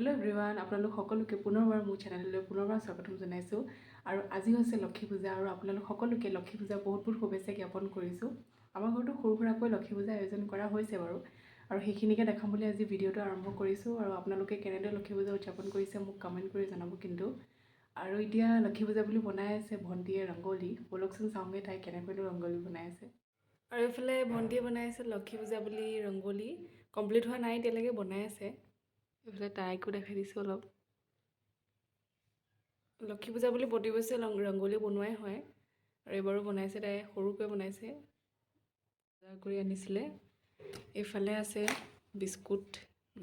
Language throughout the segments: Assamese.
হেল্ল' এভৰিৱান, আপোনালোক সকলোকে পুনৰবাৰ মোৰ চেনেললৈ পুনৰবাৰ স্বাগতম জনাইছোঁ। আৰু আজি হৈছে লক্ষী পূজা আৰু আপোনালোক সকলোকে লক্ষী পূজাৰ বহুত বহুত শুভেচ্ছা জ্ঞাপন কৰিছোঁ। আমাৰ ঘৰতো সৰু সুৰাকৈ লক্ষী পূজা আয়োজন কৰা হৈছে বাৰু, আৰু সেইখিনিকে দেখাম বুলি আজি ভিডিঅ'টো আৰম্ভ কৰিছোঁ। আৰু আপোনালোকে কেনেদৰে লক্ষী পূজা উদযাপন কৰিছে মোক কমেণ্ট কৰি জনাব কিন্তু। আৰু এতিয়া লক্ষী পূজা বুলি বনাই আছে ভণ্টীয়ে ৰংগোলী। ব'লকচোন চাওঁগৈ তাই কেনেকৈনো ৰংগোলী বনাই আছে। আৰু এইফালে ভণ্টীয়ে বনাই আছে লক্ষী পূজা বুলি ৰংগোলী, কমপ্লিট হোৱা নাই এতিয়ালৈকে, বনাই আছে। এইফালে তাইকো দেখাই দিছোঁ অলপ। লক্ষী পূজা বুলি প্ৰতি বছৰে ৰংগোলী বনোৱাই হয় আৰু এইবাৰো বনাইছে তাই, সৰুকৈ বনাইছে, বজাৰ কৰি আনিছিলে। এইফালে আছে বিস্কুট,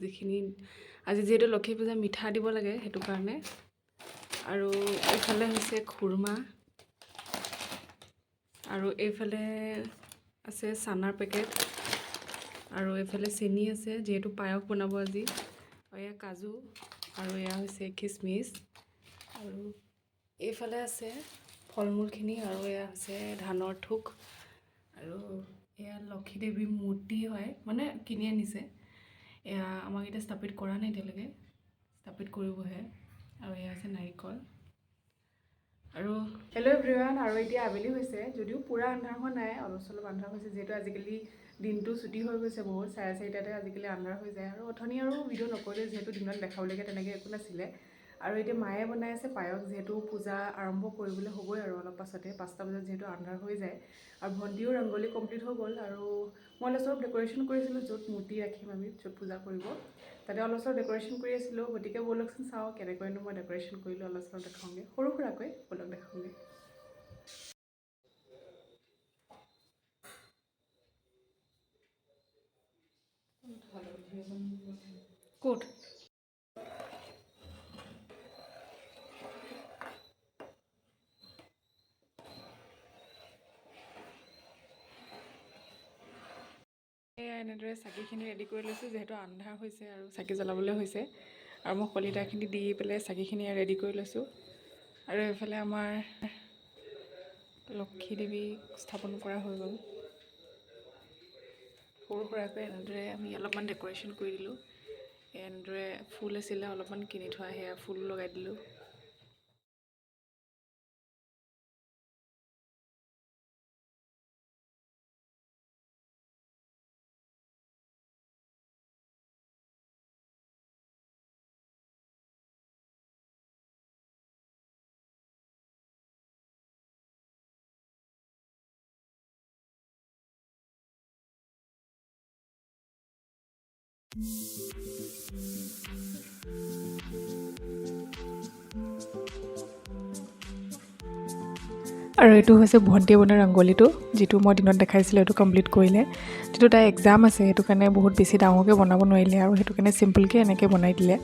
যিখিনি আজি যিহেতু লক্ষী পূজা মিঠা দিব লাগে সেইটো কাৰণে। আৰু এইফালে হৈছে খুৰমা, আৰু এইফালে আছে চানাৰ পেকেট, আৰু এইফালে চেনি আছে যিহেতু পায়স বনাব আজি। আৰু এয়া কাজু, আৰু এয়া হৈছে খিচমিচ, আৰু এইফালে আছে ফল মূলখিনি, আৰু এয়া হৈছে ধানৰ থোক, আৰু এয়া লক্ষী দেৱীৰ মূৰ্তি হয়, মানে কিনি আনিছে। এয়া আমাক এতিয়া স্থাপিত কৰা নাই এতিয়ালৈকে, স্থাপিত কৰিবহে। আৰু এয়া হৈছে নাৰিকল। আৰু হেল্ল' এভৰিৱান, আৰু এতিয়া আবেলি হৈছে যদিও পূৰা আন্ধাৰ হোৱা নাই, অলপ চলপ আন্ধাৰ হৈছে যিহেতু আজিকালি দিনটো ছুটি হৈ গৈছে বহুত, 4:30টাতে আজিকালি আন্ধাৰ হৈ যায়। আৰু অথনি আৰু ভিডিঅ' নকৰিলে যিহেতু দিনত দেখাবলগীয়া তেনেকৈ একো নাছিলে। আৰু এতিয়া মায়ে বনাই আছে পায়স, যিহেতু পূজা আৰম্ভ কৰিবলৈ হ'বই আৰু অলপ পাছতে 5টা বজাত যিহেতু আন্ধাৰ হৈ যায়। আৰু ভণ্টিও ৰংগোলী কমপ্লিট হৈ গ'ল, আৰু মই অলপ চলপ ডেক'ৰেশ্যন কৰিছিলোঁ য'ত মূৰ্তি ৰাখিম আমি, য'ত পূজা কৰিব তাতে অলপ চলপ ডেক'ৰেশ্যন কৰি আছিলোঁ। গতিকে ব'লকচোন চাওঁ কেনেকৈনো মই ডেক'ৰেশ্যন কৰিলোঁ, অলপ চলপ দেখাওঁগৈ সৰু সুৰাকৈ, ব'লক দেখাওঁগৈ। ক'ত এয়া এনেদৰে চাকিখিনি ৰেডি কৰি লৈছোঁ, যিহেতু আন্ধাৰ হৈছে আৰু চাকি জ্বলাবলৈ হৈছে। আৰু মই শলিতাখিনি দি পেলাই চাকিখিনি ৰেডি কৰি লৈছোঁ। আৰু এইফালে আমাৰ লক্ষী দেৱীক স্থাপন কৰা হৈ গ'ল। সৰু সুৰাকৈ এনেদৰে আমি অলপমান ডেক'ৰেশ্যন কৰি দিলোঁ। এনেদৰে ফুল আছিলে অলপমান কিনি থোৱা, সেয়া ফুল লগাই দিলোঁ। আৰু এইটো হৈছে ভণ্টিয়ে বনোৱা ৰংগোলীটো, যিটো মই দিনত দেখাইছিলোঁ, এইটো কমপ্লিট কৰিলে। যিটো তাইৰ এক্সাম আছে সেইটো কাৰণে বহুত বেছি ডাঙৰকৈ বনাব নোৱাৰিলে আৰু সেইটো কাৰণে চিম্পলকৈ এনেকৈ বনাই দিলে।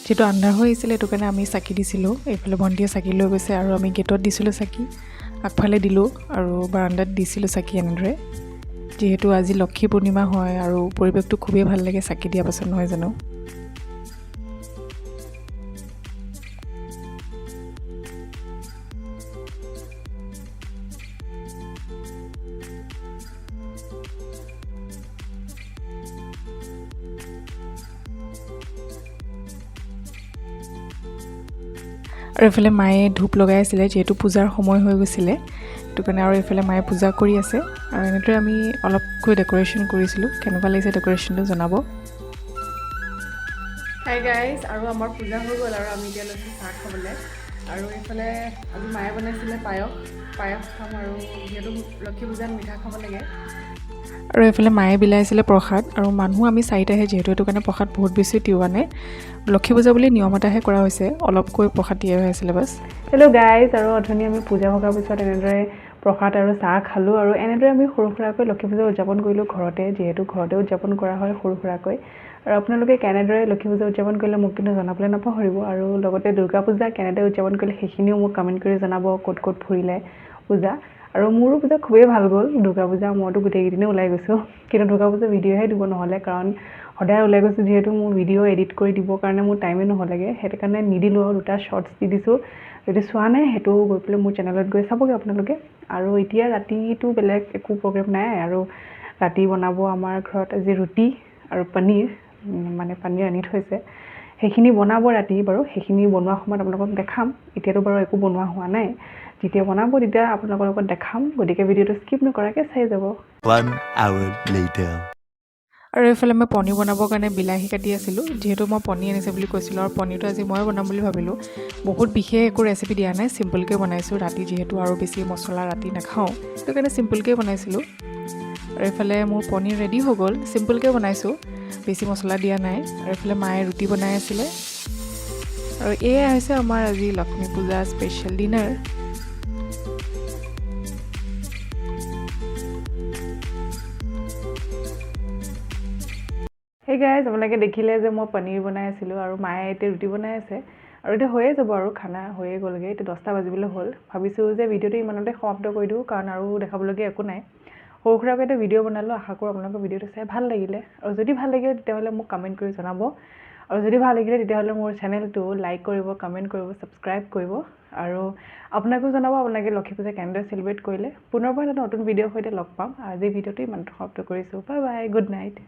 যিটো আন্ধাৰ হৈ আহিছিলে সেইটো কাৰণে আমি চাকি দিছিলোঁ। এইফালে ভণ্টিয়ে চাকি লৈ গৈছে আৰু আমি গেটত দিছিলোঁ চাকি, আগফালে দিলোঁ আৰু বাৰাণ্ডাত দিছিলোঁ চাকি এনেদৰে। যিহেতু আজি লক্ষী পূৰ্ণিমা হয় আৰু পৰিৱেশটো খুবেই ভাল লাগে চাকি দিয়াৰ পাছত, নহয় জানো? আৰু এইফালে মায়ে ধূপ লগাই আছিলে যিহেতু পূজাৰ সময় হৈ গৈছিলে সেইটো কাৰণে। আৰু এইফালে মায়ে পূজা কৰি আছে। আৰু এনেদৰে আমি অলপকৈ ডেক'ৰেশ্যন কৰিছিলোঁ। কেনেকুৱা লাগিছে ডেক'ৰেশ্যনটো জনাব। হাই গাইজ, আৰু আমাৰ পূজা হৈ গ'ল আৰু আমি এতিয়া লৈছোঁ চাহ খাবলৈ। আৰু এইফালে আজি মায়ে বনাইছিলে পায়স, পায়স খাম আৰু যিহেতু লক্ষী পূজাত মিঠা খাব লাগে। আৰু এইফালে মায়ে বিলাইছিলে প্ৰসাদ, আৰু মানুহ আমি 4টাহে যিহেতু সেইটো কাৰণে প্ৰসাদ বহুত বেছি তিওৱা নাই। লক্ষী পূজা বুলি নিয়ম এটাহে কৰা হৈছে, অলপকৈ প্ৰসাদ দিয়া হৈ আছিলে বাছ। হেল্ল' গাইজ, আৰু অথনি আমি পূজা ভগাৰ পিছত এনেদৰে প্ৰসাদ আৰু চাহ খালোঁ। আৰু এনেদৰে আমি সৰু সুৰাকৈ লক্ষী পূজা উদযাপন কৰিলোঁ ঘৰতে, যিহেতু ঘৰতে উদযাপন কৰা হয় সৰু সুৰাকৈ। আৰু আপোনালোকে কেনেদৰে লক্ষী পূজা উদযাপন কৰিলে মোক কিন্তু জনাবলৈ নাপাহৰিব। আৰু লগতে দুৰ্গা পূজা কেনেদৰে উদযাপন কৰিলে সেইখিনিও মোক কমেণ্ট কৰি জনাব, ক'ত ক'ত ফুৰিলে পূজা। আৰু মোৰো পূজা খুবেই ভাল গ'ল। দুৰ্গা পূজা মইতো গোটেইকেইদিনেই ওলাই গৈছোঁ, কিন্তু দুৰ্গা পূজা ভিডিঅ'হে দিব নহ'লে, কাৰণ সদায় ওলাই গৈছোঁ যিহেতু মোৰ ভিডিঅ' এডিট কৰি দিবৰ কাৰণে মোৰ টাইমেই নহ'লেগৈ, সেইটো কাৰণে নিদিলোঁ আৰু দুটা শ্বৰ্টছ দি দিছোঁ। যদি চোৱা নাই সেইটো গৈ পেলাই মোৰ চেনেলত গৈ চাবগৈ আপোনালোকে। আৰু এতিয়া ৰাতিটো বেলেগ একো প্ৰগ্ৰেম নাই, আৰু ৰাতি বনাব আমাৰ ঘৰত আজি ৰুটি আৰু পনীৰ, মানে পনীৰ আনি থৈছে। সেইখিনি বনাব ৰাতি বাৰু, সেইখিনি বনোৱা সময়ত আপোনালোকক দেখাম। এতিয়াতো বাৰু একো বনোৱা হোৱা নাই, যেতিয়া বনাব তেতিয়া আপোনালোকৰ লগত দেখাম। গতিকে ভিডিঅ'টো স্কিপ নকৰাকৈ চাই যাব। One hour later. আৰু এইফালে মই পনীৰ বনাবৰ কাৰণে বিলাহী কাটি আছিলোঁ, যিহেতু মই পনীৰ আনিছে বুলি কৈছিলোঁ আৰু পনীৰটো আজি মই বনাম বুলি ভাবিলোঁ। বহুত বিশেষ একো ৰেচিপি দিয়া নাই, চিম্পলকৈ বনাইছোঁ। ৰাতি যিহেতু আৰু বেছি মছলা ৰাতি নাখাওঁ, সেইটো কাৰণে চিম্পলকৈ বনাইছিলোঁ। আৰু এইফালে মোৰ পনীৰ ৰেডি হৈ গ'ল। চিম্পলকৈ বনাইছোঁ, বেছি মছলা দিয়া নাই। আৰু এইফালে মায়ে ৰুটি বনাই আছিলে। আৰু এয়াই হৈছে আমাৰ আজি লক্ষ্মী পূজা স্পেচিয়েল ডিনাৰ। সেই গাইজ, আপোনালোকে দেখিলে যে মই পনীৰ বনাই আছিলোঁ আৰু মায়ে এতিয়া ৰুটি বনাই আছে আৰু এতিয়া হৈয়ে যাব আৰু খানা হৈয়ে গ'লগৈ। এতিয়া 10টা বাজিবলৈ হ'ল। ভাবিছোঁ যে ভিডিঅ'টো ইমানতে সমাপ্ত কৰি দিওঁ, কাৰণ আৰু দেখাবলগীয়া একো নাই। সৰু সুৰাকৈ এটা ভিডিঅ' বনালোঁ। আশা কৰোঁ আপোনালোকৰ ভিডিঅ'টো চাই ভাল লাগিলে আৰু যদি ভাল লাগিলে, তেতিয়াহ'লে মোক কমেণ্ট কৰি জনাব। আৰু যদি ভাল লাগিলে, তেতিয়াহ'লে মোৰ চেনেলটো লাইক কৰিব, কমেণ্ট কৰিব, ছাবস্ক্ৰাইব কৰিব আৰু আপোনাকো জনাব আপোনালোকে লক্ষী পূজা কেনেদৰে চেলিব্ৰেট কৰিলে। পুনৰবাৰ এটা নতুন ভিডিঅ'ৰ সৈতে লগ পাম। আজিৰ ভিডিঅ'টো ইমানতে সমাপ্ত কৰিছোঁ। Bye bye, good night.